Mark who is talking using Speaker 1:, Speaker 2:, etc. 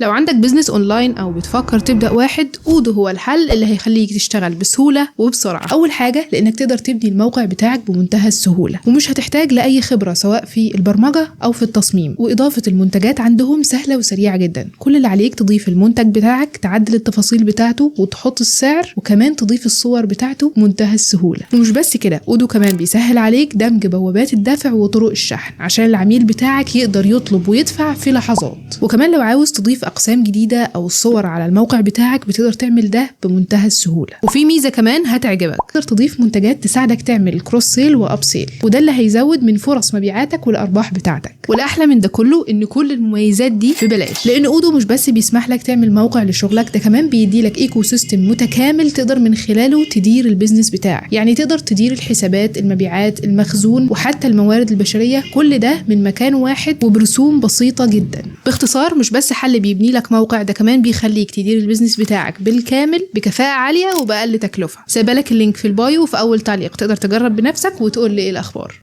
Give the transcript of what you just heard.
Speaker 1: لو عندك business online او بتفكر تبدا واحد، Odoo هو الحل اللي هيخليك تشتغل بسهولة وبسرعه. اول حاجة لانك تقدر تبني الموقع بتاعك بمنتهى السهولة ومش هتحتاج لاي خبره سواء في البرمجة او في التصميم، واضافه المنتجات عندهم سهلة وسريعة جدا. كل اللي عليك تضيف المنتج بتاعك، تعدل التفاصيل بتاعته وتحط السعر، وكمان تضيف الصور بتاعته بمنتهى السهولة. ومش بس كده، Odoo كمان بيسهل عليك دمج بوابات الدفع وطرق الشحن عشان العميل بتاعك يقدر يطلب ويدفع في لحظات. وكمان لو عاوز تضيف اقسام جديدة او الصور على الموقع بتاعك بتقدر تعمل ده بمنتهى السهولة. وفي ميزة كمان هتعجبك، تقدر تضيف منتجات تساعدك تعمل cross sell و up sell، وده اللي هيزود من فرص مبيعاتك والارباح بتاعتك. والاحلى من ده كله ان كل المميزات دي ببلاش، لان Odoo مش بس بيسمح لك تعمل موقع لشغلك، ده كمان بيدي لك ecosystem متكامل تقدر من خلاله تدير ال business بتاعك. يعني تقدر تدير الحسابات، المبيعات، المخزون، وحتى الموارد البشريه، كل ده من مكان واحد وبرسوم بسيطة جدا. باختصار مش بس حل بيبني لك موقع، ده كمان بيخليك تدير ال business بتاعك بالكامل بكفاءة عالية وبأقل تكلفة. سايبه لك ال link في ال bio وفي اول تعليق، تقدر تجرب بنفسك وتقول لي ايه الاخبار.